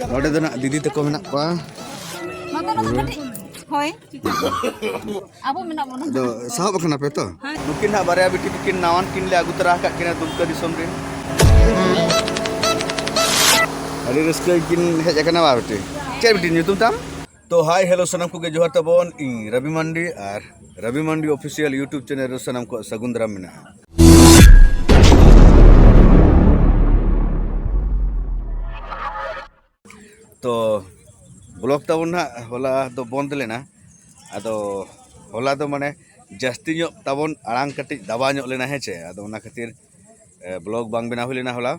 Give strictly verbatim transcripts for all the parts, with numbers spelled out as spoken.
ᱱᱚᱰᱮ ᱫᱚ ᱱᱟᱜ ᱫᱤᱫᱤ ᱛᱟᱠᱚ ᱢᱮᱱᱟᱜ ᱠᱚᱣᱟ᱾ ᱱᱚᱛᱮ ᱱᱚᱛᱮ ᱠᱟᱹᱴᱤᱡ᱾ ᱦᱳᱭ᱾ ᱟᱵᱚ ᱢᱮᱱᱟᱜ ᱵᱚᱱᱟ᱾ ᱟᱫᱚ ᱥᱟᱦᱚᱵ ᱟᱠᱟᱱᱟ ᱯᱮ ᱛᱚ? ᱦᱮᱸ᱾ ᱱᱩᱠᱤᱱ ᱦᱟᱸᱜ ᱵᱟᱨᱭᱟ ᱵᱤᱴᱤ ᱛᱟᱹᱠᱤᱱ ᱱᱟᱣᱟᱱ ᱠᱤᱱ ᱞᱮ ᱟᱹᱜᱩ ᱛᱚᱨᱟ ᱟᱠᱟᱫ ᱠᱤᱱᱟ ᱫᱩᱢᱠᱟᱹ ᱫᱤᱥᱚᱢ ᱨᱮᱱ᱾ ᱟᱹᱰᱤ ᱨᱟᱹᱥᱠᱟᱹ ᱠᱤᱱ ᱦᱮᱡ ᱟᱠᱟᱱᱟ ᱵᱟ ᱵᱤᱴᱤ? ᱪᱮᱫ ᱵᱤᱴᱤ ᱧᱩᱛᱩᱢ ᱛᱟᱢ? ᱛᱚ ᱦᱟᱭ ᱦᱮᱞᱳ ᱥᱟᱱᱟᱢ ᱠᱚᱜᱮ ᱡᱚᱦᱟᱨ ᱛᱟᱵᱚᱱ, ᱤᱧ ᱨᱚᱵᱤ ᱢᱟᱱᱰᱤ ᱟᱨ ᱨᱚᱵᱤ ᱢᱟᱱᱰᱤ ᱚᱯᱷᱤᱥᱤᱭᱟᱞ YouTube ᱪᱮᱱᱮᱞ ᱨᱮ ᱥᱟᱱᱟᱢ ᱠᱚᱣᱟᱜ ᱥᱟᱹᱜᱩᱱ ᱫᱟᱨᱟᱢ ᱢᱮᱱᱟᱜᱼᱟ᱾ ᱛᱚ ᱵᱞᱚᱜ ᱛᱟᱵᱚᱱ ᱱᱟᱦᱟᱜ ᱦᱚᱞᱟ ᱫᱚ ᱵᱚᱱᱫ ᱞᱮᱱᱟ᱾ ᱟᱫᱚ ᱦᱚᱞᱟ ᱫᱚ ᱢᱟᱱᱮ ᱡᱟᱹᱥᱛᱤ ᱧᱚᱜ ᱛᱟᱵᱚᱱ ᱟᱲᱟᱝ ᱠᱟᱹᱴᱤᱡ ᱫᱟᱵᱟ ᱧᱚᱜ ᱞᱮᱱᱟ, ᱦᱮᱸ ᱪᱮ? ᱟᱫᱚ ᱚᱱᱟ ᱠᱷᱟᱹᱛᱤᱨ ᱵᱞᱚᱜ ᱵᱟᱝ ᱵᱮᱱᱟᱣ ᱦᱩᱭ ᱞᱮᱱᱟ ᱦᱚᱞᱟ᱾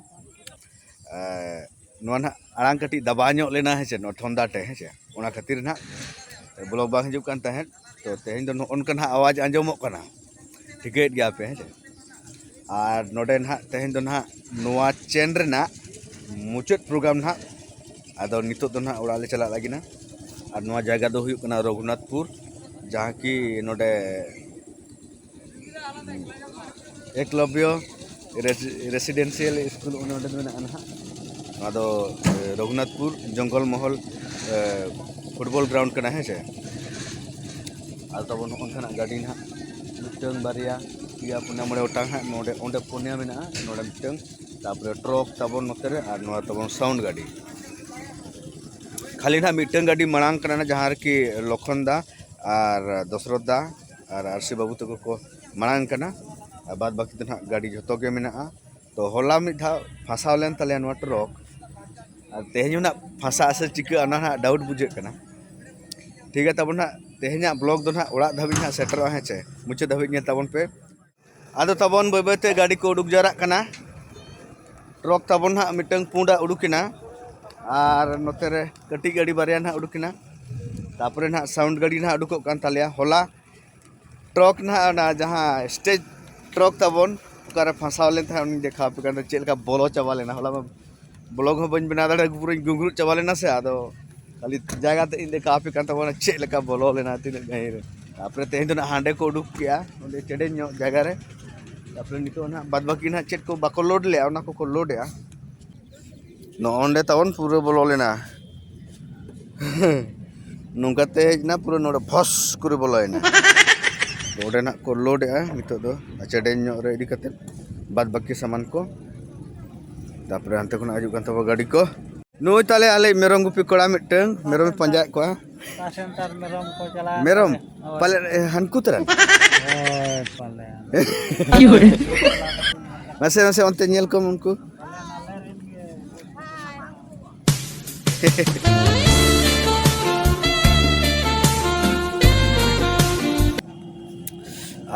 ᱱᱚᱣᱟ ᱱᱟᱦᱟᱜ ᱟᱲᱟᱝ ᱠᱟᱹᱴᱤᱡ ᱫᱟᱵᱟ ᱧᱚᱜ ᱞᱮᱱᱟ, ᱦᱮᱸ ᱪᱮ? ᱱᱚᱣᱟ ᱴᱷᱚᱱᱫᱟ ᱴᱷᱮᱱ, ᱦᱮᱸ ᱪᱮ? ᱚᱱᱟ ᱠᱷᱟᱹᱛᱤᱨ ᱱᱟᱦᱟᱜ ᱵᱞᱚᱜ ᱵᱟᱝ ᱦᱤᱡᱩᱜ ᱠᱟᱱ ᱛᱟᱦᱮᱸᱫ᱾ ᱛᱚ ᱛᱮᱦᱮᱧ ᱫᱚ ᱱᱚᱜᱼᱚ ᱱᱚᱝᱠᱟ ᱱᱟᱦᱟᱜ ᱟᱣᱟᱡᱽ ᱟᱸᱡᱚᱢᱚᱜ ᱠᱟᱱᱟ, ᱴᱷᱤᱠᱟᱹᱭᱮᱫ ᱜᱮᱭᱟ ᱯᱮ, ᱦᱮᱸ ᱪᱮ? ᱟᱨ ᱱᱚᱰᱮ ᱱᱟᱦᱟᱜ ᱛᱮᱦᱮᱧ ᱫᱚ ᱱᱟᱦᱟᱜ ᱱᱚᱣᱟ ᱪᱮᱱ ᱨᱮᱱᱟᱜ ᱢᱩᱪᱟᱹᱫ ᱯᱨᱳᱜᱨᱟᱢ ᱱᱟᱦᱟᱜ, ᱟᱫᱚ ᱱᱤᱛᱚᱜ ᱫᱚ ᱱᱟᱦᱟᱜ ᱚᱲᱟᱜ ᱞᱮ ᱪᱟᱞᱟᱜ ᱞᱟᱹᱜᱤᱫ ᱱᱟ᱾ ᱟᱨ ᱱᱚᱣᱟ ᱡᱟᱭᱜᱟ ᱫᱚ ᱦᱩᱭᱩᱜ ᱠᱟᱱᱟ ᱨᱚᱜᱷᱩᱱᱟᱛᱷᱯᱩᱨ, ᱡᱟᱦᱟᱸ ᱠᱤ ᱱᱚᱰᱮ ᱮᱠᱞᱚᱵᱽᱭᱚ ᱨᱮᱥᱤᱰᱮᱱᱥᱤᱭᱟᱞ ᱥᱠᱩᱞ ᱚᱱᱮ ᱚᱸᱰᱮ ᱢᱮᱱᱟᱜᱼᱟ ᱱᱟᱦᱟᱜ᱾ ᱱᱚᱣᱟ ᱫᱚ ᱨᱚᱜᱷᱩᱱᱟᱛᱷᱯᱩᱨ ᱡᱚᱝᱜᱚᱞ ᱢᱚᱦᱚᱞ ᱯᱷᱩᱴᱵᱚᱞ ᱜᱨᱟᱣᱩᱱᱰ ᱠᱟᱱᱟ, ᱦᱮᱸ ᱥᱮ? ᱟᱨ ᱛᱟᱵᱚᱱ ᱱᱚᱜᱼᱚ ᱱᱚᱝᱠᱟᱱᱟᱜ ᱜᱟᱹᱰᱤ ᱱᱟᱦᱟᱜ ᱢᱤᱫᱴᱟᱝ, ᱵᱟᱨᱭᱟ, ᱯᱮᱭᱟ, ᱯᱩᱱᱭᱟ, ᱢᱚᱬᱮ ᱜᱚᱴᱟᱝ ᱦᱟᱸᱜ ᱱᱚᱰᱮ, ᱚᱸᱰᱮ ᱯᱩᱱᱭᱟ ᱢᱮᱱᱟᱜᱼᱟ, ᱱᱚᱰᱮ ᱢᱤᱫᱴᱟᱝ, ᱛᱟᱨᱯᱚᱨᱮ ᱴᱨᱟᱠ ᱛᱟᱵᱚᱱ ᱱᱚᱛᱮ ᱨᱮ, ᱟᱨ ᱱᱚᱣᱟ ᱛᱟᱵᱚᱱ ᱥᱟᱣᱩᱱᱰ ᱜᱟᱹᱰᱤ᱾ ᱠᱷᱟᱹᱞᱤ ᱱᱟᱦᱟᱜ ᱢᱤᱫᱴᱟᱝ ᱜᱟᱹᱰᱤ ᱢᱟᱲᱟᱝ ᱠᱟᱱᱟ, ᱡᱟᱦᱟᱸ ᱨᱮᱠᱤ ᱞᱚᱠᱷᱚᱱ ᱫᱟ ᱟᱨ ᱫᱚᱥᱨᱚᱛ ᱫᱟ ᱟᱨ ᱟᱨᱥᱤ ᱵᱟᱹᱵᱩ ᱛᱟᱠᱚ ᱠᱚ ᱢᱟᱲᱟᱝ ᱠᱟᱱᱟ᱾ ᱟᱨ ᱵᱟᱫ ᱵᱟᱹᱠᱤ ᱫᱚ ᱱᱟᱦᱟᱜ ᱜᱟᱹᱰᱤ ᱡᱷᱚᱛᱚ ᱜᱮ ᱢᱮᱱᱟᱜᱼᱟ᱾ ᱛᱚ ᱦᱚᱞᱟ ᱢᱤᱫ ᱫᱷᱟᱣ ᱯᱷᱟᱥᱟᱣ ᱞᱮᱱ ᱛᱟᱞᱮᱭᱟ ᱱᱚᱣᱟ ᱴᱨᱟᱠ, ᱟᱨ ᱛᱮᱦᱮᱧ ᱦᱚᱸ ᱱᱟᱦᱟᱜ ᱯᱷᱟᱥᱟᱜ ᱟᱥᱮ ᱪᱤᱠᱟᱹᱜᱼᱟ, ᱚᱱᱟ ᱱᱟᱦᱟᱜ ᱰᱟᱣᱩᱴ ᱵᱩᱡᱷᱟᱹᱜ ᱠᱟᱱᱟ᱾ ᱴᱷᱤᱠ ᱜᱮᱭᱟ, ᱛᱟᱵᱚᱱ ᱱᱟᱦᱟᱜ ᱛᱮᱦᱮᱧᱟᱜ ᱵᱞᱚᱜ ᱫᱚ ᱱᱟᱦᱟᱜ ᱚᱲᱟᱜ ᱫᱷᱟᱹᱵᱤᱡ ᱱᱟᱦᱟᱜ ᱥᱮᱴᱮᱨᱚᱜᱼᱟ, ᱦᱮᱸ ᱪᱮ? ᱢᱩᱪᱟᱹᱫ ᱫᱷᱟᱹᱵᱤᱡ ᱧᱮᱞ ᱛᱟᱵᱚᱱ ᱯᱮ᱾ ᱟᱫᱚ ᱛᱟᱵᱚᱱ ᱵᱟᱹᱭ ᱵᱟᱹᱭ ᱛᱮ ᱜᱟᱹᱰᱤ ᱠᱚ ᱩᱰᱩᱠ ᱡᱟᱣᱨᱟᱜ ᱠᱟᱱᱟ᱾ ᱴᱨᱟᱠ ᱛᱟᱵᱚᱱ ᱱᱟᱦᱟᱜ ᱢᱤᱫᱴᱟᱝ ᱯᱩᱸᱰᱟᱜ ᱩᱰᱩᱠᱮᱱᱟ, ᱟᱨ ᱱᱚᱛᱮ ᱨᱮ ᱠᱟᱹᱴᱤᱡ ᱜᱟᱹᱰᱤ ᱵᱟᱨᱭᱟ ᱱᱟᱦᱟᱜ ᱩᱰᱩᱠᱮᱱᱟ᱾ ᱛᱟᱨᱯᱚᱨᱮ ᱱᱟᱦᱟᱜ ᱥᱟᱣᱩᱱᱰ ᱜᱟᱹᱰᱤ ᱱᱟᱦᱟᱜ ᱩᱰᱩᱠᱚᱜ ᱠᱟᱱ ᱛᱟᱞᱮᱭᱟ᱾ ᱦᱚᱞᱟ ᱴᱨᱟᱠ ᱱᱟᱦᱟᱜ, ᱚᱱᱟ ᱡᱟᱦᱟᱸ ᱥᱴᱮᱡᱽ ᱴᱨᱟᱠ ᱛᱟᱵᱚᱱ, ᱚᱠᱟᱨᱮ ᱯᱷᱟᱸᱥᱟᱣ ᱞᱮᱱ ᱛᱟᱦᱮᱸᱫ, ᱩᱱᱤᱧ ᱫᱮᱠᱷᱟᱣ ᱟᱯᱮ ᱠᱟᱱ ᱛᱟᱦᱮᱸᱫ ᱪᱮᱫ ᱞᱮᱠᱟ ᱵᱚᱞᱚ ᱪᱟᱵᱟ ᱞᱮᱱᱟ᱾ ᱦᱚᱞᱟ ᱢᱟ ᱵᱞᱚᱜ ᱦᱚᱸ ᱵᱟᱹᱧ ᱵᱮᱱᱟᱣ ᱫᱟᱲᱮᱭᱟᱜᱼᱟ, ᱯᱩᱨᱟᱹᱧ ᱜᱩᱝᱜᱽᱨᱩᱜ ᱪᱟᱵᱟ ᱞᱮᱱᱟ ᱥᱮ᱾ ᱟᱫᱚ ᱠᱷᱟᱹᱞᱤ ᱡᱟᱭᱜᱟ ᱛᱮ ᱤᱧ ᱫᱮᱠᱷᱟᱣ ᱟᱯᱮ ᱠᱟᱱ ᱛᱟᱵᱚᱱᱟ ᱪᱮᱫ ᱞᱮᱠᱟ ᱵᱚᱞᱚ ᱞᱮᱱᱟ, ᱛᱤᱱᱟᱹᱜ ᱜᱟᱹᱦᱤᱨ ᱨᱮ᱾ ᱛᱟᱨᱯᱚᱨᱮ ᱛᱮᱦᱮᱧ ᱫᱚ ᱱᱟᱜ ᱦᱟᱸᱰᱮ ᱠᱚ ᱩᱰᱩᱠ ᱠᱮᱜᱼᱟ, ᱚᱸᱰᱮ ᱪᱮᱰᱮᱡ ᱧᱚᱜ ᱡᱟᱭᱜᱟ ᱨᱮ᱾ ᱛᱟᱨᱯᱚᱨᱮ ᱱᱤᱛᱚᱜ ᱱᱟᱜ ᱵᱟᱫ ᱵᱟᱹᱠᱤ ᱱᱟᱜ ᱪᱮᱫ ᱠᱚ ᱵᱟᱠᱚ ᱞᱳᱰ ᱞᱮᱜᱼᱟ, ᱚᱱᱟ ᱠᱚᱠᱚ ᱞᱳᱰ ᱮᱜᱼᱟ᱾ ᱱᱚᱜᱼᱚ ᱱᱚᱸᱰᱮ ᱛᱟᱵᱚᱱ ᱯᱩᱨᱟᱹ ᱵᱚᱞᱚ ᱞᱮᱱᱟ᱾ ᱱᱚᱝᱠᱟᱛᱮ ᱦᱮᱡ ᱮᱱᱟ, ᱯᱩᱨᱟᱹ ᱱᱚᱰᱮ ᱯᱷᱚᱥ ᱠᱚᱨᱮ ᱵᱚᱞᱚᱭᱮᱱᱟ᱾ ᱚᱸᱰᱮ ᱱᱟᱜ ᱠᱚ ᱞᱳᱰ ᱮᱜᱼᱟ ᱱᱤᱛᱚᱜ ᱫᱚ, ᱪᱮᱰᱮᱧ ᱧᱚᱜ ᱨᱮ ᱤᱫᱤ ᱠᱟᱛᱮ ᱵᱟᱫ ᱵᱟᱹᱠᱤ ᱥᱟᱢᱟᱱ ᱠᱚ᱾ ᱛᱟᱯᱚᱨᱮ ᱦᱟᱱᱛᱮ ᱠᱷᱚᱱᱟᱜ ᱦᱤᱡᱩᱜ ᱠᱟᱱ ᱛᱟᱵᱚᱱᱟ ᱜᱟᱹᱰᱤ ᱠᱚ᱾ ᱱᱩᱭ ᱛᱟᱞᱮ ᱟᱞᱮ ᱢᱮᱨᱚᱢ ᱜᱩᱯᱤ ᱠᱚᱲᱟ ᱢᱤᱫᱴᱟᱝ, ᱢᱮᱨᱚᱢᱮ ᱯᱟᱸᱡᱟᱭᱮᱫ ᱠᱚᱣᱟ᱾ ᱚᱠᱟ ᱥᱮᱱ ᱛᱟᱨ ᱢᱮᱨᱚᱢ ᱠᱚ ᱪᱟᱞᱟᱣ ᱢᱮᱨᱚᱢ ᱠᱟᱛᱮ? ᱦᱳᱭ᱾ ᱯᱟᱞᱮ ᱦᱟᱱᱠᱩ ᱛᱚᱨᱟ᱾ ᱦᱳᱭ, ᱯᱟᱞᱮ᱾ ᱢᱟᱥᱮ, ᱢᱟᱥᱮ ᱚᱱᱛᱮ ᱧᱮᱞ ᱠᱚᱢ ᱩᱱᱠᱩ᱾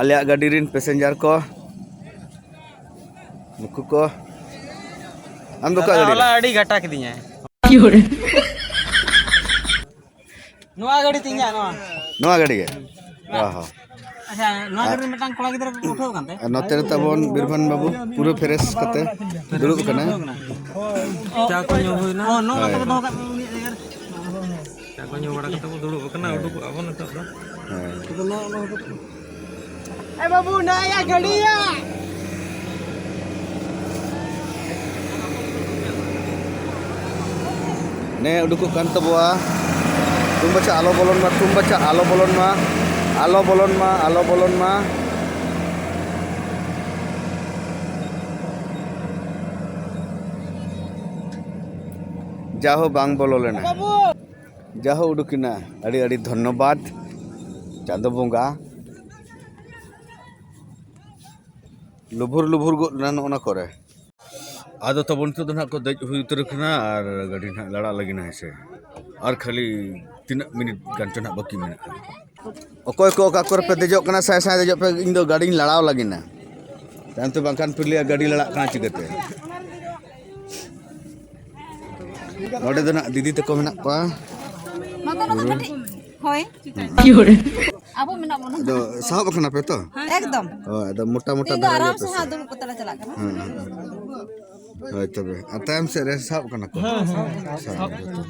ᱟᱞᱮᱭᱟᱜ ᱜᱟᱹᱰᱤ ᱨᱮᱱ ᱯᱮᱥᱮᱧᱡᱟᱨ ᱠᱚ, ᱱᱩᱠᱩ ᱠᱚ᱾ ᱟᱢ ᱫᱚ ᱚᱠᱟ ᱫᱟᱫᱟ, ᱜᱟᱹᱰᱤ ᱨᱮ? ᱦᱚᱞᱟ ᱟᱹᱰᱤ ᱜᱷᱟᱴᱟ ᱠᱤᱫᱤᱧᱟᱭ᱾ ᱱᱚᱣᱟ ᱜᱟᱹᱰᱤ ᱛᱤᱧᱟ, ᱱᱚᱣᱟ᱾ ᱱᱚᱣᱟ ᱜᱟᱹᱰᱤ ᱜᱮ? ᱚ ᱦᱚᱸ᱾ ᱟᱪᱪᱷᱟ, ᱱᱚᱣᱟ ᱜᱟᱹᱰᱤ ᱨᱮ ᱢᱤᱫᱴᱟᱝ ᱠᱚᱲᱟ ᱜᱤᱫᱽᱨᱟᱹ ᱠᱚ ᱩᱴᱷᱟᱹᱣ ᱠᱟᱱ ᱛᱮ? ᱟᱨ ᱱᱚᱛᱮ ᱨᱮ ᱛᱟᱵᱚᱱ ᱵᱤᱨᱵᱷᱟᱱ ᱵᱟᱹᱵᱩ ᱯᱩᱨᱟᱹ ᱯᱷᱨᱮᱥ ᱠᱟᱛᱮ ᱫᱩᱲᱩᱵ ᱠᱟᱱᱟᱭ᱾ ᱪᱟ ᱠᱚ ᱧᱩ ᱦᱩᱭᱱᱟ᱾ ᱦᱚᱸ, ᱱᱚᱣᱟ ᱦᱳᱭ᱾ ᱠᱚ ᱫᱚᱦᱚ ᱠᱟᱜ ᱢᱮ ᱩᱱᱤᱭᱟᱜ ᱡᱟᱭᱜᱟ ᱨᱮ᱾ ᱪᱟ ᱠᱚ ᱧᱩ ᱵᱟᱲᱟ ᱠᱟᱛᱮ ᱵᱚ ᱫᱩᱲᱩᱵ ᱟᱠᱟᱱᱟ, ᱦᱳᱭ᱾ ᱩᱰᱩᱠᱚᱜ ᱟᱵᱚᱱ ᱱᱤᱛᱚᱜ ᱫᱚ᱾ ᱦᱳᱭ᱾ ᱮ ᱵᱟᱹᱵᱩ, ᱱᱚᱣᱟ ᱭᱟ ᱜᱟᱹᱰᱤᱭᱟ᱾ ᱱᱮ ᱩᱰᱩᱠᱚᱜ ᱠᱟᱱ ᱛᱟᱵᱚᱣᱟ᱾ ᱛᱩᱢᱵᱟᱪᱟ ᱟᱞᱚ ᱵᱚᱞᱚᱱ ᱢᱟ, ᱛᱩᱢᱵᱟᱪᱟ ᱟᱞᱚ ᱵᱚᱞᱚᱱ ᱢᱟ, ᱟᱞᱚ ᱵᱚᱞᱚᱱ ᱢᱟ, ᱟᱞᱚ ᱵᱚᱞᱚᱱ ᱢᱟ᱾ ᱡᱟᱦᱳ ᱵᱟᱝ ᱵᱚᱞᱚ ᱞᱮᱱᱟ᱾ ᱡᱟᱦᱳ ᱩᱰᱩᱠᱮᱱᱟ᱾ ᱟᱹᱰᱤ ᱟᱹᱰᱤ ᱫᱷᱚᱱᱱᱚᱵᱟᱫᱽ ᱪᱟᱸᱫᱚ ᱵᱚᱸᱜᱟ᱾ ᱞᱩᱵᱷᱩᱨ ᱞᱩᱵᱷᱩᱨ ᱜᱚᱫ ᱞᱮᱱᱟ ᱱᱚᱜᱼᱚ ᱱᱟ ᱠᱚᱨᱮ᱾ ᱟᱫᱚ ᱛᱟᱵᱚᱱ ᱱᱤᱛᱚᱜ ᱫᱚ ᱱᱟᱦᱟᱜ ᱠᱚ ᱫᱮᱡ ᱦᱩᱭ ᱩᱛᱟᱹᱨ ᱟᱠᱟᱱᱟ ᱟᱨ ᱜᱟᱹᱰᱤ ᱱᱟᱦᱟᱜ ᱞᱟᱲᱟᱜ ᱞᱟᱹᱜᱤᱫ ᱱᱟ, ᱦᱮᱸ ᱥᱮ᱾ ᱟᱨ ᱠᱷᱟᱹᱞᱤ ᱛᱤᱱᱟᱹᱜ ᱢᱤᱱᱤᱴ ᱜᱟᱱ ᱪᱚ ᱱᱟᱦᱟᱜ ᱵᱟᱹᱠᱤ ᱢᱮᱱᱟᱜᱼᱟ᱾ ᱚᱠᱚᱭ ᱠᱚ ᱚᱠᱟ ᱠᱚᱨᱮ ᱯᱮ ᱫᱮᱡᱚᱜ ᱠᱟᱱᱟ, ᱥᱟᱭ ᱥᱟᱭ ᱫᱮᱡᱚᱜ ᱯᱮ, ᱤᱧ ᱫᱚ ᱜᱟᱹᱰᱤᱧ ᱞᱟᱲᱟᱣ ᱞᱟᱹᱜᱤᱫ ᱱᱟ᱾ ᱛᱟᱭᱚᱢ ᱛᱮ ᱵᱟᱝᱠᱷᱟᱱ ᱯᱮ ᱞᱟᱹᱭᱟ ᱜᱟᱹᱰᱤ ᱞᱟᱲᱟᱜ ᱠᱟᱱᱟ ᱪᱤᱠᱟᱹᱛᱮ? ᱱᱚᱰᱮ ᱫᱚ ᱱᱟᱜ ᱫᱤᱫᱤ ᱛᱟᱠᱚ ᱢᱮᱱᱟᱜ ᱠᱚᱣᱟ᱾ ᱱᱚᱛᱮ ᱱᱚᱛᱮ ᱠᱟᱹᱴᱤᱡ᱾ ᱦᱳᱭ᱾ ᱟᱵᱚ ᱢᱮᱱᱟᱜ ᱵᱚᱱᱟ᱾ ᱟᱫᱚ ᱥᱟᱦᱚᱵ ᱟᱠᱟᱱᱟ ᱯᱮ ᱛᱚ? ᱮᱠᱫᱚᱢ᱾ ᱦᱳᱭ, ᱟᱫᱚ ᱢᱚᱴᱟ ᱢᱚᱴᱟ ᱤᱧ ᱫᱚ ᱫᱷᱟᱨᱟ ᱟᱨᱟᱢ ᱜᱮᱭᱟ ᱯᱮ ᱥᱮ ᱥᱮ? ᱦᱟᱸᱜ ᱫᱩᱲᱩᱵ ᱠᱟᱛᱮ ᱞᱮ ᱪᱟᱞᱟᱜ ᱠᱟᱱᱟ᱾ ᱦᱮᱸ, ᱦᱮᱸ᱾ ᱦᱳᱭ, ᱛᱚᱵᱮ᱾ ᱟᱨ ᱛᱟᱭᱚᱢ ᱥᱮᱫ ᱨᱮ ᱥᱟᱦᱚᱵ ᱠᱟᱱᱟ ᱠᱚ? ᱦᱮᱸ, ᱦᱮᱸ᱾ ᱥᱟᱦᱚᱵ ᱠᱟᱱᱟ᱾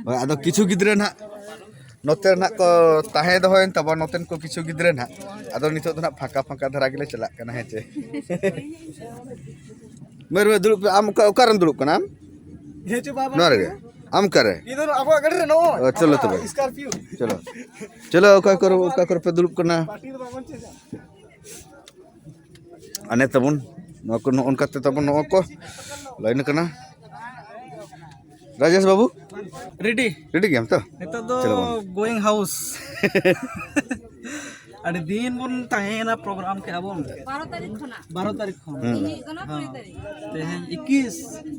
ᱦᱳᱭ, ᱟᱫᱚ ᱠᱤᱪᱷᱩ ᱜᱤᱫᱽᱨᱟᱹ ᱱᱟᱜ ᱱᱚᱛᱮ ᱨᱮ ᱱᱟᱜ ᱠᱚ ᱛᱟᱦᱮᱸ ᱫᱚᱦᱚᱭᱮᱱ ᱛᱟᱵᱚᱱ, ᱱᱚᱛᱮᱱ ᱠᱚ ᱠᱤᱪᱷᱩ ᱜᱤᱫᱽᱨᱟᱹ ᱱᱟᱜ᱾ ᱟᱫᱚ ᱱᱤᱛᱚᱜ ᱫᱚ ᱱᱟᱜ ᱯᱷᱟᱸᱠᱟ ᱯᱷᱟᱸᱠᱟ ᱫᱷᱟᱨᱟ ᱜᱮᱞᱮ ᱪᱟᱞᱟᱜ ᱠᱟᱱᱟ, ᱦᱮᱸ ᱪᱮ? ᱢᱟᱹᱭ ᱨᱩ ᱫᱩᱲᱩᱵ ᱯᱮ᱾ ᱟᱢ ᱚᱠᱟ, ᱚᱠᱟᱨᱮᱢ ᱫᱩᱲᱩᱵ ᱠᱟᱱᱟ ᱟᱢ? ᱱᱚᱣᱟ ᱨᱮᱜᱮ? ᱟᱢ ᱚᱠᱟᱨᱮ? ᱚ, ᱪᱚᱞᱚ ᱛᱚᱵᱮ᱾ ᱪᱚᱞᱚ᱾ ᱪᱚᱞᱚ, ᱚᱠᱟ ᱠᱚᱨᱮ, ᱚᱠᱟ ᱠᱚᱨᱮ ᱯᱮ ᱫᱩᱲᱩᱵ ᱠᱟᱱᱟ? ᱟᱨ ᱱᱮ ᱛᱟᱵᱚᱱ, ᱱᱚᱣᱟ ᱠᱚ ᱱᱚᱜᱼᱚ ᱱᱚᱝᱠᱟ ᱛᱮ ᱛᱟᱵᱚᱱ ᱱᱚᱣᱟ ᱠᱚ line ᱠᱟᱱᱟ᱾ ᱨᱟᱡᱮᱥ ᱵᱟᱹᱵᱩ, ᱨᱮᱰᱤ᱾ ᱨᱮᱰᱤ ᱜᱮᱭᱟᱢ ᱛᱚ? ᱱᱤᱛᱚᱜ ᱫᱚ ᱪᱚᱞᱚ ᱵᱚᱱ᱾ Going house᱾ ᱟᱹᱰᱤ ᱫᱤᱱ ᱵᱚᱱ ᱛᱟᱦᱮᱸᱭᱮᱱᱟ, program ᱠᱮᱜᱼᱟ ᱵᱚᱱ᱾ ᱵᱟᱨᱚ ᱛᱟᱹᱨᱤᱠᱷ ᱠᱷᱚᱱᱟᱜ᱾ ᱵᱟᱨᱚ ᱛᱟᱹᱨᱤᱠᱷ ᱠᱷᱚᱱ᱾ ᱦᱩᱸ᱾ ᱛᱮᱦᱮᱧ ᱦᱩᱭᱩᱜ ᱠᱟᱱᱟ ᱠᱩᱲᱤ ᱛᱟᱹᱨᱤᱠᱷ᱾ ᱛᱮᱦᱮᱧ ᱮᱠᱩᱥ᱾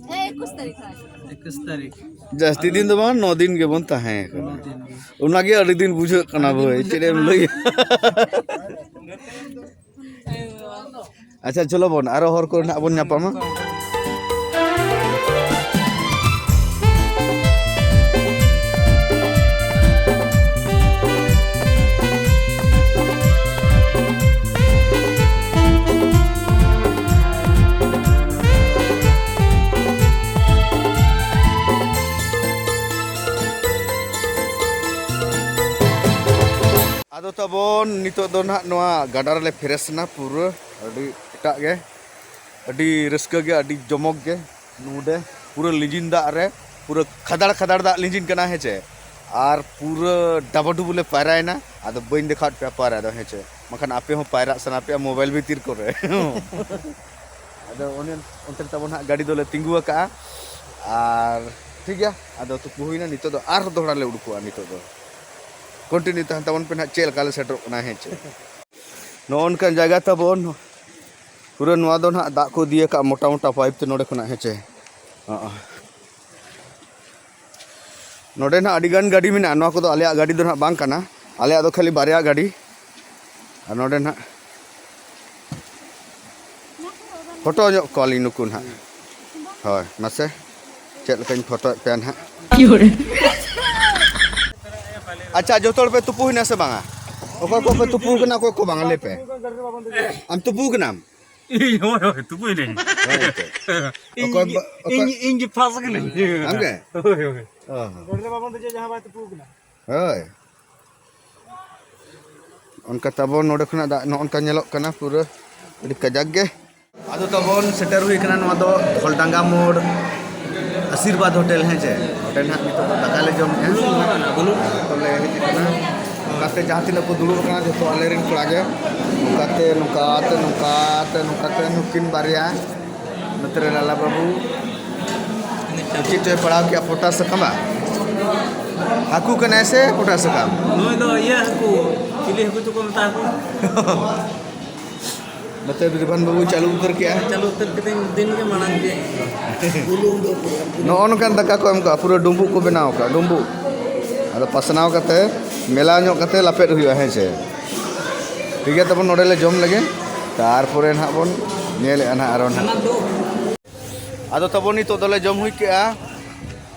ᱦᱮᱸ, ᱮᱠᱩᱥ ᱛᱟᱹᱨᱤᱠᱷ ᱟᱪᱪᱷᱟ᱾ ᱮᱠᱩᱥ ᱛᱟᱹᱨᱤᱠᱷ᱾ ᱡᱟᱹᱥᱛᱤ ᱫᱤᱱ ᱫᱚ ᱵᱟᱝ, ᱱᱚ ᱫᱤᱱ ᱜᱮᱵᱚᱱ ᱛᱟᱦᱮᱸ ᱠᱟᱱᱟ᱾ ᱱᱚ ᱫᱤᱱ ᱜᱮ᱾ ᱚᱱᱟᱜᱮ ᱟᱹᱰᱤ ᱫᱤᱱ ᱵᱩᱡᱷᱟᱹᱜ ᱠᱟᱱᱟ ᱟᱹᱰᱤ ᱫᱤᱱ ᱵᱷᱟᱹᱭ, ᱵᱩᱡᱷᱟᱹᱜ ᱪᱮᱫ ᱮᱢ ᱠᱟᱱᱟ᱾ ᱞᱟᱹᱭᱟ? ᱟᱪᱪᱷᱟ, ᱪᱚᱞᱚ ᱵᱚᱱ ᱟᱨᱚ ᱦᱚᱨ ᱠᱚᱨᱮ ᱱᱟᱜ ᱵᱚᱱ ᱧᱟᱯᱟᱢᱟ᱾ ᱟᱫᱚ ᱛᱟᱵᱚᱱ ᱱᱤᱛᱚᱜ ᱫᱚ ᱱᱟᱦᱟᱜ ᱱᱚᱣᱟ ᱜᱟᱰᱟ ᱨᱮᱞᱮ ᱯᱷᱮᱨᱮᱥ ᱮᱱᱟ, ᱯᱩᱨᱟᱹ ᱟᱹᱰᱤ ᱮᱴᱟᱜ ᱜᱮ, ᱟᱹᱰᱤ ᱨᱟᱹᱥᱠᱟᱹ ᱜᱮ, ᱟᱹᱰᱤ ᱡᱚᱢᱚᱠ ᱜᱮ᱾ ᱱᱚᱰᱮ ᱯᱩᱨᱟᱹ ᱞᱤᱸᱡᱤᱱ ᱫᱟᱜ ᱨᱮ, ᱯᱩᱨᱟᱹ ᱠᱷᱟᱫᱟᱲ ᱠᱷᱟᱫᱟᱲ ᱫᱟᱜ ᱞᱤᱸᱡᱤᱱ ᱠᱟᱱᱟ, ᱦᱮᱸ ᱪᱮ? ᱟᱨ ᱯᱩᱨᱟᱹ ᱰᱟᱵᱟᱰᱩᱵᱩ ᱞᱮ ᱯᱟᱭᱨᱟᱭᱮᱱᱟ᱾ ᱟᱫᱚ ᱵᱟᱹᱧ ᱫᱮᱠᱷᱟᱣᱟᱫ ᱯᱮᱭᱟ ᱯᱟᱭᱨᱟ ᱫᱚ, ᱦᱮᱸ ᱪᱮ? ᱵᱟᱠᱷᱟᱱ ᱟᱯᱮ ᱦᱚᱸ ᱯᱟᱭᱨᱟᱜ ᱥᱟᱱᱟ ᱯᱮᱭᱟ mobile ᱵᱷᱤᱛᱤᱨ ᱠᱚᱨᱮ᱾ ᱟᱫᱚ ᱚᱱᱮ ᱚᱱᱛᱮ ᱨᱮ ᱛᱟᱵᱚᱱ ᱦᱟᱸᱜ ᱜᱟᱹᱰᱤ ᱫᱚᱞᱮ ᱛᱤᱸᱜᱩ ᱟᱠᱟᱜᱼᱟ᱾ ᱟᱨ ᱴᱷᱤᱠ ᱜᱮᱭᱟ, ᱟᱫᱚ ᱛᱩᱯᱩ ᱦᱩᱭᱱᱟ, ᱱᱤᱛᱚᱜ ᱫᱚ ᱟᱨᱦᱚᱸ ᱫᱚᱦᱲᱟ ᱞᱮ ᱩᱰᱩᱠᱚᱜᱼᱟ᱾ ᱱᱤᱛᱚᱜ ᱫᱚ continue ᱛᱟᱦᱮᱱ ᱛᱟᱵᱚᱱ ᱯᱮ ᱱᱟᱦᱟᱜ, ᱪᱮᱫ ᱞᱮᱠᱟ ᱞᱮ ᱥᱮᱴᱮᱨᱚᱜ ᱠᱟᱱᱟ, ᱦᱮᱸ ᱪᱮ? ᱱᱚᱜᱼᱚ ᱱᱚᱝᱠᱟᱱ ᱡᱟᱭᱜᱟ ᱛᱟᱵᱚᱱ, ᱯᱩᱨᱟᱹ ᱱᱚᱣᱟ ᱫᱚ ᱱᱟᱦᱟᱜ ᱫᱟᱜ ᱠᱚ ᱤᱫᱤ ᱟᱠᱟᱫ ᱢᱚᱴᱟ ᱢᱚᱴᱟ pipe ᱛᱮ ᱱᱚᱰᱮ ᱠᱷᱚᱱᱟᱜ, ᱦᱮᱸ ᱪᱮ? ᱦᱚᱸᱜᱼᱚ᱾ ᱱᱚᱰᱮ ᱱᱟᱦᱟᱜ ᱟᱹᱰᱤ ᱜᱟᱱ ᱜᱟᱹᱰᱤ ᱢᱮᱱᱟᱜᱼᱟ᱾ ᱱᱚᱣᱟ ᱠᱚᱫᱚ ᱟᱞᱮᱭᱟᱜ ᱜᱟᱹᱰᱤ ᱫᱚ ᱱᱟᱦᱟᱜ ᱵᱟᱝ ᱠᱟᱱᱟ, ᱟᱞᱮᱭᱟᱜ ᱫᱚ ᱠᱷᱟᱹᱞᱤ ᱵᱟᱨᱭᱟ ᱜᱟᱹᱰᱤ᱾ ᱟᱨ ᱱᱚᱰᱮ ᱱᱟᱦᱟᱜ ᱯᱷᱳᱴᱳ ᱧᱚᱜ ᱠᱚᱣᱟᱞᱤᱧ ᱱᱩᱠᱩ ᱱᱟᱦᱟᱜ᱾ ᱦᱳᱭ, ᱢᱟᱥᱮ ᱪᱮᱫ ᱞᱮᱠᱟᱧ ᱯᱷᱳᱴᱳᱭᱮᱫ ᱯᱮᱭᱟ ᱱᱟᱦᱟᱜ᱾ ᱟᱪᱪᱷᱟ, ᱡᱚᱛᱚ ᱦᱚᱲ ᱯᱮ ᱛᱩᱯᱩ ᱦᱩᱭᱱᱟ ᱥᱮ ᱵᱟᱝᱟ? ᱚᱠᱚᱭ ᱠᱚ ᱯᱮ ᱛᱩᱯᱩ ᱠᱟᱱᱟ, ᱚᱠᱚᱭ ᱠᱚ ᱵᱟᱝᱟ, ᱞᱟᱹᱭ ᱯᱮ᱾ ᱟᱢ ᱛᱩᱯᱩ ᱠᱟᱱᱟᱢ? ᱤᱧ, ᱦᱳᱭ, ᱦᱳᱭ, ᱛᱩᱯᱩᱭ ᱱᱟᱹᱧ᱾ ᱦᱳᱭ, ᱮᱱᱛᱮ᱾ ᱤᱧ, ᱚᱠᱚᱭ ᱵᱟ-, ᱚᱠᱚᱭ ᱤᱧ, ᱤᱧ ᱜᱮ first ᱠᱟᱹᱱᱟᱹᱧ᱾ ᱟᱢ ᱜᱮ? ᱦᱳᱭ, ᱦᱳᱭ᱾ ᱚ ᱦᱚᱸ᱾ ᱜᱟᱹᱰᱤ ᱨᱮ ᱵᱟᱵᱚᱱ ᱫᱮᱡᱚᱜᱼᱟ, ᱡᱟᱦᱟᱸ ᱵᱟᱭ ᱛᱩᱯᱩ ᱠᱟᱱᱟ᱾ ᱦᱳᱭ᱾ ᱚᱱᱠᱟ ᱛᱟᱵᱚᱱ ᱱᱚᱰᱮ ᱠᱷᱚᱱᱟᱜ ᱫᱟᱜ ᱱᱚᱜᱼᱚ ᱱᱚᱝᱠᱟ ᱧᱮᱞᱚᱜ ᱠᱟᱱᱟ ᱯᱩᱨᱟᱹ ᱟᱹᱰᱤ ᱠᱟᱡᱟᱠ ᱜᱮ᱾ ᱟᱫᱚ ᱛᱟᱵᱚᱱ ᱥᱮᱴᱮᱨ ᱦᱩᱭ ᱠᱟᱱᱟ ᱱᱚᱣᱟ ᱫᱚ ᱫᱷᱚᱞᱰᱟᱸᱜᱟ ᱢᱳᱲ᱾ ᱟᱥᱤᱨᱵᱟᱫᱽ ᱦᱳᱴᱮᱞ, ᱦᱮᱸ ᱪᱮ? ᱚᱸᱰᱮ ᱱᱟᱦᱟᱜ ᱱᱤᱛᱚᱜ ᱫᱚ ᱫᱟᱠᱟ ᱞᱮ ᱡᱚᱢᱮᱜᱼᱟ᱾ ᱵᱩᱞᱩᱝ ᱢᱟ ᱵᱟᱝ, ᱵᱩᱞᱩᱝ᱾ ᱛᱚᱵᱮ ᱦᱮᱡ ᱟᱠᱟᱱᱟ᱾ ᱚᱱᱠᱟᱛᱮ ᱡᱟᱦᱟᱸ ᱛᱤᱱᱟᱹᱜ ᱠᱚ ᱫᱩᱲᱩᱵ ᱟᱠᱟᱱᱟ, ᱡᱚᱛᱚ ᱟᱞᱮ ᱨᱮᱱ ᱠᱚᱲᱟ ᱜᱮ᱾ ᱚᱱᱠᱟᱛᱮ, ᱱᱚᱝᱠᱟᱛᱮ, ᱱᱚᱝᱠᱟᱛᱮ, ᱱᱚᱝᱠᱟᱛᱮ ᱱᱩᱠᱤᱱ ᱵᱟᱨᱭᱟ, ᱱᱚᱛᱮ ᱨᱮ ᱞᱟᱞᱟ ᱵᱟᱹᱵᱩ᱾ ᱪᱮᱫ ᱪᱚᱭ ᱯᱟᱲᱟᱣ ᱠᱮᱜᱼᱟ, ᱯᱚᱴᱟ ᱥᱟᱠᱟᱢᱟ? ᱦᱟᱹᱠᱩ ᱠᱟᱱᱟᱭ ᱥᱮ ᱯᱚᱴᱟ ᱥᱟᱠᱟᱢ? ᱱᱩᱭ ᱫᱚ ᱤᱭᱟᱹ ᱦᱟᱹᱠᱩ, ᱪᱤᱞᱤ ᱦᱟᱹᱠᱩ ᱪᱚᱠᱚ ᱢᱮᱛᱟ ᱠᱚ? ᱱᱚᱛᱮ ᱵᱤᱨᱵᱷᱟᱱ ᱵᱟᱹᱵᱩ ᱪᱟᱹᱞᱩ ᱩᱛᱟᱹᱨ ᱠᱮᱜᱼᱟ᱾ ᱪᱟᱹᱞᱩ ᱩᱛᱟᱹᱨ ᱠᱟᱹᱫᱟᱹᱧ, ᱫᱤᱱ ᱜᱮ ᱢᱟᱲᱟᱝ ᱜᱮ᱾ ᱱᱚᱜᱼᱚ ᱱᱚᱝᱠᱟᱱ ᱫᱟᱠᱟ ᱠᱚ ᱮᱢ ᱠᱟᱜᱼᱟ, ᱯᱩᱨᱟᱹ ᱰᱩᱸᱵᱩᱜ ᱠᱚ ᱵᱮᱱᱟᱣ ᱠᱟᱜᱼᱟ, ᱰᱩᱸᱵᱩᱜ᱾ ᱟᱫᱚ ᱯᱟᱥᱱᱟᱣ ᱠᱟᱛᱮ ᱢᱮᱞᱟᱣ ᱧᱚᱜ ᱠᱟᱛᱮ ᱞᱟᱯᱮᱫ ᱦᱩᱭᱩᱜᱼᱟ, ᱦᱮᱸ ᱪᱮ? ᱴᱷᱤᱠ ᱜᱮᱭᱟ, ᱛᱟᱵᱚᱱ ᱱᱚᱰᱮ ᱞᱮ ᱡᱚᱢ ᱞᱮᱜᱮ, ᱛᱟᱨᱯᱚᱨᱮ ᱱᱟᱦᱟᱜ ᱵᱚᱱ ᱧᱮᱞᱮᱜᱼᱟ ᱱᱟᱦᱟᱜ ᱟᱨᱚ ᱱᱟᱦᱟᱜ᱾ ᱟᱫᱚ ᱛᱟᱵᱚᱱ ᱱᱤᱛᱚᱜ ᱫᱚᱞᱮ ᱡᱚᱢ ᱦᱩᱭ ᱠᱮᱜᱼᱟ,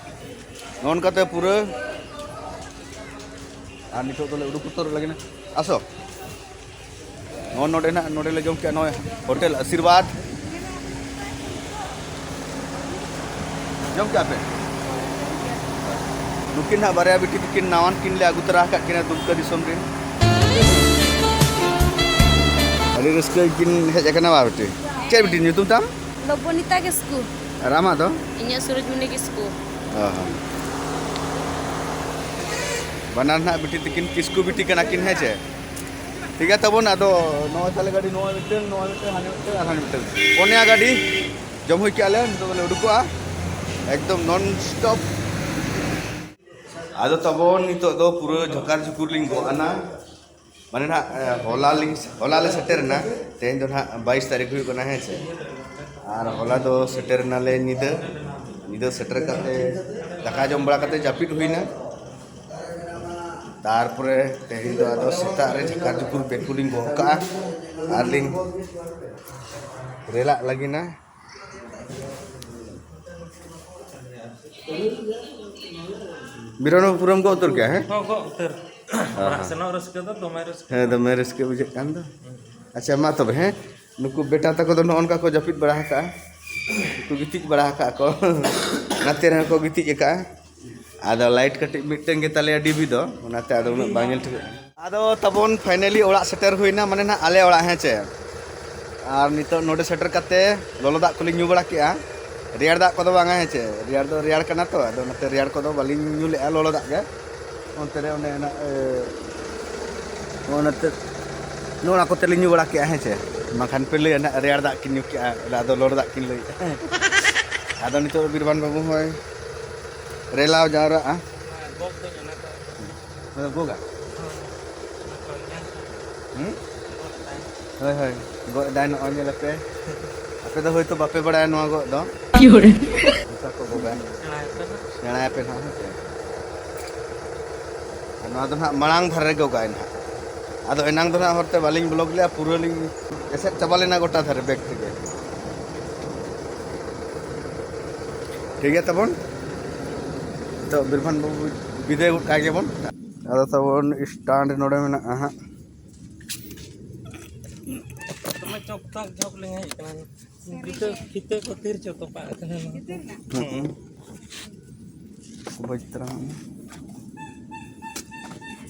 ᱱᱚᱜᱼᱚ ᱱᱚᱝᱠᱟᱛᱮ ᱯᱩᱨᱟᱹ᱾ ᱟᱨ ᱱᱤᱛᱚᱜ ᱫᱚᱞᱮ ᱩᱰᱩᱠ ᱩᱛᱟᱹᱨᱚᱜ ᱞᱟᱹᱜᱤᱫ᱾ ᱟᱥᱚ᱾ ᱱᱚᱜᱼᱚ ᱱᱚᱰᱮ ᱱᱟᱜ, ᱱᱚᱰᱮ ᱞᱮ ᱡᱚᱢ ᱠᱮᱜᱼᱟ, ᱱᱚᱜᱼᱚᱭ ᱦᱳᱴᱮᱞ ᱟᱥᱤᱨᱵᱟᱫᱽ᱾ ᱡᱚᱢ ᱠᱮᱜᱼᱟ ᱯᱮ? ᱱᱩᱠᱤᱱ ᱦᱟᱸᱜ ᱵᱟᱨᱭᱟ ᱵᱤᱴᱤ ᱛᱟᱹᱠᱤᱱ ᱱᱟᱣᱟᱱ ᱠᱤᱱ ᱞᱮ ᱟᱹᱜᱩ ᱛᱚᱨᱟ ᱟᱠᱟᱫ ᱠᱤᱱᱟ ᱫᱩᱢᱠᱟᱹ ᱫᱤᱥᱚᱢ ᱨᱮᱱ᱾ ᱟᱹᱰᱤ ᱨᱟᱹᱥᱠᱟᱹ ᱠᱤᱱ ᱦᱮᱡ ᱟᱠᱟᱱᱟ ᱵᱟ ᱵᱤᱴᱤ? ᱪᱮᱫ ᱵᱤᱴᱤ ᱧᱩᱛᱩᱢ ᱛᱟᱢ? ᱞᱚᱵᱚᱱᱤᱛᱟ ᱠᱤᱥᱠᱩ᱾ ᱟᱨ ᱟᱢᱟᱜ ᱫᱚ? ᱤᱧᱟᱹᱜ ᱥᱩᱨᱚᱡᱽᱢᱩᱱᱤ ᱠᱤᱥᱠᱩ᱾ ᱚ ᱦᱚᱸ᱾ ᱵᱟᱱᱟᱨ ᱱᱟᱜ ᱵᱤᱴᱤ ᱛᱟᱹᱠᱤᱱ ᱠᱤᱥᱠᱩ ᱵᱤᱴᱤ ᱠᱟᱱᱟ ᱠᱤᱱ, ᱦᱮᱸ ᱪᱮ? ᱴᱷᱤᱠ ᱜᱮᱭᱟ ᱛᱟᱵᱚᱱ, ᱟᱫᱚ ᱱᱚᱜᱼᱚᱭ ᱛᱟᱦᱞᱮ ᱜᱟᱹᱰᱤ ᱱᱚᱜᱼᱚᱭ ᱢᱤᱫᱴᱟᱝ, ᱱᱚᱜᱼᱚᱭ ᱢᱤᱫᱴᱟᱝ, ᱦᱟᱱᱮ ᱢᱤᱫᱴᱟᱝ ᱟᱨ ᱦᱟᱱᱮ ᱢᱤᱫᱴᱟᱝ᱾ ᱯᱚᱱᱭᱟ ᱜᱟᱹᱰᱤ ᱡᱚᱢ ᱦᱩᱭ ᱠᱮᱜᱼᱟ ᱞᱮ, ᱱᱤᱛᱚᱜ ᱫᱚᱞᱮ ᱩᱰᱩᱠᱚᱜᱼᱟ᱾ ᱮᱠᱫᱚᱢ non stop᱾ ᱟᱫᱚ ᱛᱟᱵᱚᱱ ᱱᱤᱛᱚᱜ ᱫᱚ ᱯᱩᱨᱟᱹ ᱡᱷᱚᱠᱟᱨ ᱡᱷᱩᱠᱩᱨ ᱞᱤᱧ ᱜᱚᱜ ᱟᱱᱟ᱾ ᱢᱟᱱᱮ ᱱᱟᱦᱟᱜ, ᱮ, ᱦᱚᱞᱟ ᱞᱤᱧ, ᱦᱚᱞᱟ ᱞᱮ ᱥᱮᱴᱮᱨ ᱮᱱᱟ, ᱛᱮᱦᱮᱧ ᱫᱚ ᱱᱟᱦᱟᱜ ᱵᱟᱭᱤᱥ ᱛᱟᱹᱨᱤᱠᱷ ᱦᱩᱭᱩᱜ ᱠᱟᱱᱟ, ᱦᱮᱸ ᱥᱮ᱾ ᱟᱨ ᱦᱚᱞᱟ ᱫᱚ ᱥᱮᱴᱮᱨ ᱮᱱᱟᱞᱮ ᱧᱤᱫᱟᱹ, ᱧᱤᱫᱟᱹ ᱥᱮᱴᱮᱨ ᱠᱟᱛᱮ ᱫᱟᱠᱟ ᱡᱚᱢ ᱵᱟᱲᱟ ᱠᱟᱛᱮ ᱡᱟᱹᱯᱤᱫ ᱦᱩᱭᱱᱟ᱾ ᱛᱟᱨᱯᱚᱨᱮ ᱛᱮᱦᱮᱧ ᱫᱚ ᱟᱫᱚ ᱥᱮᱛᱟᱜ ᱨᱮ ᱡᱷᱟᱠᱟᱨ ᱡᱷᱩᱠᱩᱨ ᱵᱮᱜᱽ ᱠᱚᱞᱤᱧ ᱜᱚᱜ ᱠᱟᱜᱼᱟ ᱟᱨ ᱞᱤᱧ ᱨᱮᱞᱟᱜ ᱞᱟᱹᱜᱤᱫ ᱱᱟ᱾ ᱵᱤᱨᱚᱱ ᱵᱟᱹᱵᱩ ᱯᱩᱨᱟᱹᱢ ᱜᱚᱜ ᱩᱛᱟᱹᱨ ᱠᱮᱜᱼᱟ, ᱦᱮᱸ? ᱦᱚᱸ, ᱜᱚᱜ ᱩᱛᱟᱹᱨ᱾ ᱦᱮᱸ, ᱚᱲᱟᱜ ᱦᱮᱸ᱾ ᱥᱮᱱᱚᱜ ᱨᱟᱹᱥᱠᱟᱹ ᱫᱚ ᱫᱚᱢᱮ ᱨᱟᱹᱥᱠᱟᱹ᱾ ᱦᱮᱸ, ᱫᱚᱢᱮ ᱨᱟᱹᱥᱠᱟᱹ ᱵᱩᱡᱷᱟᱹᱜ ᱠᱟᱱ ᱫᱚ᱾ ᱟᱪᱪᱷᱟ, ᱢᱟ ᱛᱚᱵᱮ, ᱦᱮᱸ? ᱱᱩᱠᱩ ᱵᱮᱴᱟ ᱛᱟᱠᱚ ᱫᱚ ᱱᱚᱜᱼᱚ ᱱᱚᱝᱠᱟ ᱠᱚ ᱡᱟᱹᱯᱤᱫ ᱵᱟᱲᱟ ᱟᱠᱟᱜᱼᱟ᱾ ᱠᱚ ᱜᱤᱛᱤᱡ ᱵᱟᱲᱟ ᱟᱠᱟᱜᱼᱟ ᱠᱚ᱾ ᱱᱟᱛᱮ ᱨᱮᱦᱚᱸ ᱠᱚ ᱜᱤᱛᱤᱡ ᱟᱠᱟᱜᱼᱟ᱾ ᱟᱫᱚ light ᱠᱟᱹᱴᱤᱡ ᱢᱤᱫᱴᱮᱱ ᱜᱮ ᱛᱟᱞᱮᱭᱟ ᱰᱤᱵᱷᱤ ᱫᱚ, ᱚᱱᱟᱛᱮ ᱟᱫᱚ ᱩᱱᱟᱹᱜ ᱵᱟᱝ ᱧᱮᱞ ᱴᱷᱤᱠᱟᱹᱜ ᱠᱟᱱᱟ᱾ ᱟᱫᱚ ᱛᱟᱵᱚᱱ finally ᱚᱲᱟᱜ ᱥᱮᱴᱮᱨ ᱦᱩᱭᱱᱟ, ᱢᱟᱱᱮ ᱱᱟᱦᱟᱜ ᱟᱞᱮ ᱚᱲᱟᱜ, ᱦᱮᱸ ᱪᱮ᱾ ᱟᱨ ᱱᱤᱛᱚᱜ ᱱᱚᱰᱮ ᱥᱮᱴᱮᱨ ᱠᱟᱛᱮ ᱞᱚᱞᱚ ᱫᱟᱜ ᱠᱚᱞᱤᱧ ᱧᱩ ᱵᱟᱲᱟ ᱠᱮᱜᱼᱟ᱾ ᱨᱮᱭᱟᱲ ᱫᱟᱜ ᱠᱚᱫᱚ ᱵᱟᱝᱟ, ᱦᱮᱸ ᱪᱮ? ᱨᱮᱭᱟᱲ ᱫᱚ ᱨᱮᱭᱟᱲ ᱠᱟᱱᱟ ᱛᱚ, ᱟᱫᱚ ᱚᱱᱟᱛᱮ ᱨᱮᱭᱟᱲ ᱠᱚᱫᱚ ᱵᱟᱹᱞᱤᱧ ᱧᱩ ᱞᱮᱜᱼᱟ, ᱞᱚᱞᱚ ᱫᱟᱜ ᱜᱮ᱾ ᱚᱱᱛᱮ ᱨᱮ ᱚᱱᱮ ᱚᱱᱟ, ᱮ, ᱚᱱᱟᱛᱮ ᱱᱚᱜᱼᱚ ᱱᱟ ᱠᱚᱛᱮ ᱞᱤᱧ ᱧᱩ ᱵᱟᱲᱟ ᱠᱮᱜᱼᱟ, ᱦᱮᱸ ᱪᱮ? ᱵᱟᱝᱠᱷᱟᱱ ᱯᱮ ᱞᱟᱹᱭᱟ ᱱᱟᱜ ᱨᱮᱭᱟᱲ ᱫᱟᱜ ᱠᱤᱱ ᱧᱩ ᱠᱮᱜᱼᱟ, ᱟᱫᱚ ᱞᱚᱞᱚ ᱫᱟᱜ ᱠᱤᱱ ᱞᱟᱹᱭᱮᱜᱼᱟ᱾ ᱟᱫᱚ ᱱᱤᱛᱚᱜ ᱵᱤᱨᱵᱟᱱ ᱵᱟᱹᱵᱩ ᱦᱚᱸᱭ ᱨᱮᱞᱟᱣ ᱡᱟᱣᱨᱟᱜᱼᱟ᱾ ᱚᱱᱟ ᱫᱚ ᱜᱚᱜᱟ? ᱦᱩᱸ? ᱦᱳᱭ, ᱦᱳᱭ, ᱜᱚᱜ ᱮᱫᱟᱭ, ᱱᱚᱜᱼᱚᱭ ᱧᱮᱞ ᱟᱯᱮ᱾ ᱟᱯᱮ ᱫᱚ ᱦᱳᱭᱛᱳ ᱵᱟᱯᱮ ᱵᱟᱲᱟᱭᱟ ᱱᱚᱣᱟ ᱜᱚᱜ ᱫᱚ᱾ ᱚᱱᱠᱟ ᱠᱚ ᱜᱚᱜᱟ᱾ ᱥᱮᱬᱟᱭᱟᱯᱮ ᱱᱟᱦᱟᱜ, ᱦᱮᱸ ᱥᱮ? ᱟᱨ ᱱᱚᱣᱟ ᱫᱚ ᱱᱟᱦᱟᱜ ᱢᱟᱲᱟᱝ ᱫᱷᱟᱨᱮ ᱨᱮ ᱜᱚᱜᱟᱭ ᱱᱟᱦᱟᱜ᱾ ᱟᱫᱚ ᱮᱱᱟᱝ ᱫᱚ ᱱᱟᱦᱟᱜ ᱦᱚᱨᱛᱮ ᱵᱟᱹᱞᱤᱧ ᱵᱞᱚᱜ ᱞᱮᱜᱼᱟ, ᱯᱩᱨᱟᱹ ᱞᱤᱧ ᱮᱥᱮᱫ ᱪᱟᱵᱟ ᱞᱮᱱᱟ ᱜᱚᱴᱟ ᱫᱷᱟᱨᱮ ᱵᱮᱜᱽ ᱛᱮᱜᱮ᱾ ᱴᱷᱤᱠ ᱜᱮᱭᱟ ᱛᱟᱵᱚᱱ, ᱱᱤᱛᱚᱜ ᱵᱤᱨᱵᱷᱟᱱ ᱵᱟᱹᱵᱩ ᱵᱤᱫᱟᱹᱭ ᱜᱚᱫ ᱠᱟᱭ ᱜᱮᱵᱚᱱ᱾ ᱟᱫᱚ ᱛᱟᱵᱚᱱ ᱥᱴᱟᱱᱰ ᱱᱚᱰᱮ ᱢᱮᱱᱟᱜᱼᱟ ᱦᱟᱸᱜ᱾ ᱫᱚᱢᱮ ᱪᱚᱠ ᱪᱚᱠ ᱡᱚᱠ ᱞᱤᱧ ᱦᱮᱡ ᱠᱟᱱᱟ᱾ ᱯᱷᱤᱛᱟᱹ, ᱯᱷᱤᱛᱟᱹ ᱠᱚ ᱛᱤᱨ ᱪᱚ ᱛᱚᱯᱟᱜ ᱠᱟᱱᱟ᱾ ᱦᱩᱸ᱾ ᱵᱟᱹᱡᱽ ᱛᱟᱨᱟ ᱦᱚᱸ᱾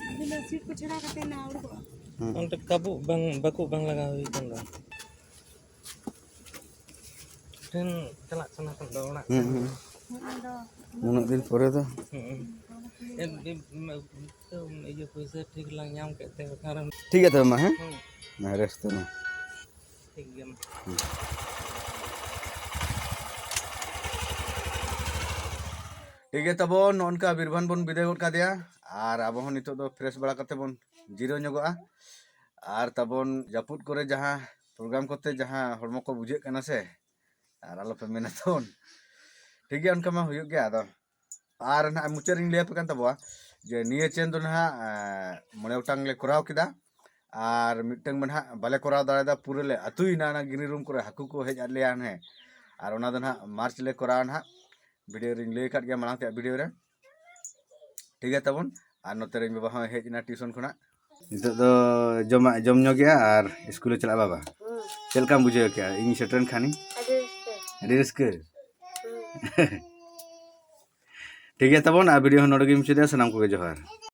ᱟᱹᱵᱤᱱ ᱫᱚ ᱥᱤᱴ ᱠᱚ ᱪᱷᱟᱲᱟ ᱠᱟᱛᱮ ᱱᱟ ᱩᱰᱩᱠᱚᱜᱼᱟ᱾ ᱦᱩᱸ᱾ ᱚᱱᱛᱮ ᱠᱟᱹᱵᱩᱜ ᱵᱟᱝ, ᱵᱟᱹᱠᱩᱵ ᱵᱟᱝ ᱞᱟᱜᱟᱣ ᱦᱩᱭ ᱠᱟᱱ ᱫᱚ᱾ ᱴᱷᱮᱱ ᱪᱟᱞᱟᱜ ᱥᱟᱱᱟ ᱠᱷᱟᱱ ᱫᱚ ᱚᱲᱟᱜ ᱦᱩᱸ, ᱠᱷᱚᱱ᱾ ᱦᱩᱸ᱾ ᱩᱱᱟᱹᱜ ᱫᱤᱱ ᱯᱚᱨᱮ ᱫᱚ᱾ ᱦᱩᱸ᱾ ᱮᱢ, ᱮᱢ, ᱮᱢ, ᱤᱭᱟᱹ ᱯᱩᱭᱥᱟᱹ ᱴᱷᱤᱠ ᱞᱟᱝ ᱧᱟᱢ ᱠᱮᱫ ᱛᱮ ᱵᱟᱠᱷᱟᱱ ᱴᱷᱤᱠ ᱜᱮᱭᱟ ᱛᱚᱵᱮ ᱢᱟ, ᱦᱮᱸ? ᱦᱩᱸ᱾ ᱢᱟ ᱨᱮᱥᱴ ᱛᱟᱵᱚᱱ᱾ ᱴᱷᱤᱠ ᱜᱮᱭᱟ ᱢᱟ᱾ ᱦᱩᱸ᱾ ᱴᱷᱤᱠ ᱜᱮᱭᱟ ᱛᱟᱵᱚᱱ, ᱱᱚᱜᱼᱚ ᱱᱚᱝᱠᱟ ᱵᱤᱨᱵᱷᱟᱱ ᱵᱚᱱ ᱵᱤᱫᱟᱹᱭ ᱜᱚᱫ ᱠᱟᱫᱮᱭᱟ᱾ ᱟᱨ ᱟᱵᱚ ᱦᱚᱸ ᱱᱤᱛᱚᱜ ᱫᱚ ᱯᱷᱨᱮᱥ ᱵᱟᱲᱟ ᱠᱟᱛᱮ ᱵᱚᱱ ᱡᱤᱨᱟᱹᱣ ᱧᱚᱜᱚᱜᱼᱟ᱾ ᱟᱨ ᱛᱟᱵᱚᱱ ᱡᱟᱹᱯᱩᱫ ᱠᱚᱨᱮ ᱡᱟᱦᱟᱸ ᱯᱨᱳᱜᱨᱟᱢ ᱠᱚᱛᱮ ᱡᱟᱦᱟᱸ ᱦᱚᱲᱢᱚ ᱠᱚ ᱵᱩᱡᱷᱟᱹᱜ ᱠᱟᱱᱟ ᱥᱮ, ᱟᱨ ᱟᱞᱚᱯᱮ ᱢᱮᱱᱟ ᱛᱟᱵᱚᱱ᱾ ᱴᱷᱤᱠ ᱜᱮᱭᱟ, ᱚᱱᱠᱟ ᱢᱟ ᱦᱩᱭᱩᱜ ᱜᱮᱭᱟ᱾ ᱟᱫᱚ ᱟᱨ ᱱᱟᱦᱟᱜ ᱢᱩᱪᱟᱹᱫ ᱨᱤᱧ ᱞᱟᱹᱭ ᱟᱯᱮ ᱠᱟᱱ ᱛᱟᱵᱚᱣᱟ ᱡᱮ ᱱᱤᱭᱟᱹ ᱪᱮᱱ ᱫᱚ ᱱᱟᱦᱟᱜ, ᱮᱸ, ᱢᱚᱬᱮ ᱜᱚᱴᱟᱝ ᱞᱮ ᱠᱚᱨᱟᱣ ᱠᱮᱫᱟ᱾ ᱟᱨ ᱢᱤᱫᱴᱟᱝ ᱢᱟ ᱱᱟᱦᱟᱜ ᱵᱟᱞᱮ ᱠᱚᱨᱟᱣ ᱫᱟᱲᱮᱭᱟᱫᱟ, ᱯᱩᱨᱟᱹ ᱞᱮ ᱟᱹᱛᱩᱭᱮᱱᱟ ᱚᱱᱟ ᱜᱨᱤᱱ ᱨᱩᱢ ᱠᱚᱨᱮ, ᱦᱟᱹᱠᱩ ᱠᱚ ᱦᱮᱡ ᱟᱫ ᱞᱮᱭᱟ, ᱦᱮᱸ᱾ ᱟᱨ ᱚᱱᱟ ᱫᱚ ᱱᱟᱦᱟᱜ ᱢᱟᱨᱪ ᱞᱮ ᱠᱚᱨᱟᱣᱟ ᱱᱟᱦᱟᱜ᱾ ᱵᱷᱤᱰᱤᱭᱳ ᱨᱤᱧ ᱞᱟᱹᱭ ᱟᱠᱟᱫ ᱜᱮᱭᱟ ᱢᱟᱲᱟᱝ ᱛᱮᱭᱟᱜ ᱵᱷᱤᱰᱤᱭᱳ ᱨᱮ᱾ ᱴᱷᱤᱠ ᱜᱮᱭᱟ ᱛᱟᱵᱚᱱ᱾ ᱟᱨ ᱱᱚᱛᱮ ᱨᱮ ᱤᱧ ᱵᱟᱵᱟ ᱦᱚᱸᱭ ᱦᱮᱡ ᱮᱱᱟ ᱴᱤᱭᱩᱥᱚᱱ ᱠᱷᱚᱱᱟᱜ᱾ ᱱᱤᱛᱚᱜ ᱫᱚ ᱡᱚᱢᱟᱜ ᱡᱚᱢ ᱧᱚᱜ ᱜᱮᱭᱟ ᱟᱨ ᱤᱥᱠᱩᱞᱮ ᱪᱟᱞᱟᱜᱼᱟ ᱵᱟᱵᱟ᱾ ᱦᱩᱸ᱾ ᱪᱮᱫ ᱞᱮᱠᱟᱢ ᱵᱩᱡᱷᱟᱹᱣ ᱠᱮᱜᱼᱟ ᱤᱧ ᱥᱮᱴᱮᱨᱮᱱ ᱠᱷᱟᱱᱤᱧ? ᱟᱹᱰᱤ ᱨᱟᱹᱥᱠᱟᱹ᱾ ᱟᱹᱰᱤ ᱨᱟᱹᱥᱠᱟᱹ? ᱦᱩᱸ᱾ ᱴᱷᱤᱠ ᱜᱮᱭᱟ ᱛᱟᱵᱚᱱ, ᱟᱨ ᱵᱷᱤᱰᱤᱭᱳ ᱦᱚᱸ ᱱᱚᱰᱮ ᱜᱮᱧ ᱢᱩᱪᱟᱹᱫᱟ᱾ ᱥᱟᱱᱟᱢ ᱠᱚᱜᱮ ᱡᱚᱦᱟᱨ᱾